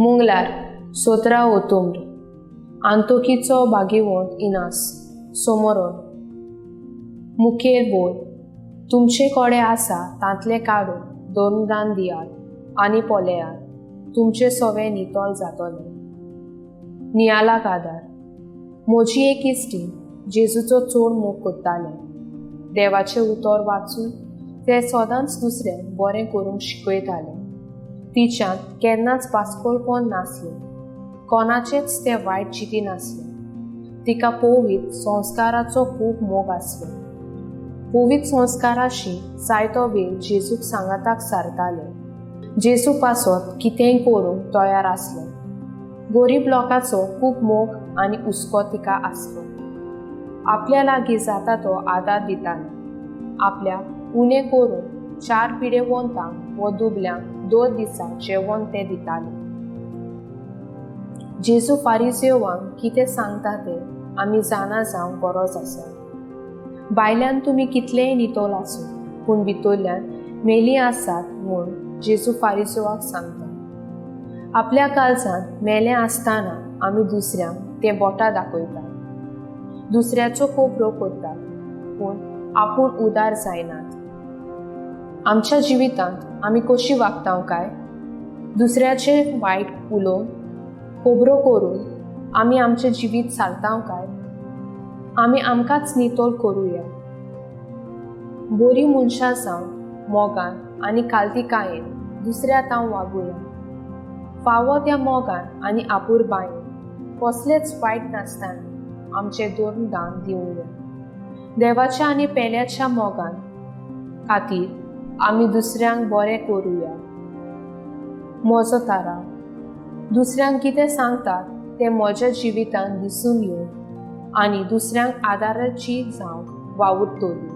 मुंगलार 17 ओतुम्र, आंतोकीचो भागेवंत इनास, सोमोरोन. मुखेल बोल, तुमचे कोडे आसा तांतलें काडून दोन दियात आनी पोलेयात, तुमचें सवें नितळ जातलें. नियालाक आदार. म्हजी एक इश्टीण जेजूचो चड मोग करतालें. देवाचें उतर वाचून तें सदांच दुसऱ्यांक बरें करूंक शिकयतालें. तिच्यांत केन्नाच बास्कोलपण नासलें, कोणाचेंच तें वायट चिंती नासलें. तिका पवित्र संस्काराचो खूब मोग आसलो. पवित्र संस्काराशी जायतो वेळ जेजूक सांगाताक सारतालें. जेजू पासत कितेंय करूंक तयार आसलें. गरीब लोकांचो खूब मोग आनी हुस्को तिका आसलो. आपल्या लागीं जाता तो आदार दितालें. आपल्याक उणें करून 4 पिडेवंतांक वो दुबल्यांक 2 दिसा जेवण तें दितालें. जेजू फारिजेवांक कितें सांगता तें आमी जाणा जावंक गरज आसा. भायल्यान तुमी कितलेय नितळ आसूं, पूण भितरल्यान मेली आसात म्हूण जेजू फारिजेवाक सांगता. आपल्या काळजांत मेलें आसतना आमी दुसऱ्यांक तें बोटां दाखयतात, दुसऱ्याचो कोपरो करतात, पूण आपूण उदार जायनात. आमच्या जिवितांत आमी कशी वागता काय? दुसऱ्याचें वायट उलोवन खबरो करून आमी आमचें जिवीत सारता काय? आमी आमकांच नितळ करुया. बरी मनशां जावन मोगान आनी कालतिकायेन दुसऱ्या तांव वागुया. फावो त्या मोगान आनी आपुरबायेन कसलेंच वायट नासतना आमचें दोन दान दिवया. देवाच्या आनी पेल्याच्या मोगान खातीर आमी दुसऱ्यांक बरें करुया. म्हजो तारा, दुसऱ्यांक कितें सांगतात तें म्हज्या जिवितांत दिसून येवन आनी दुसऱ्यांक आदाराची जावंक वावुरतली.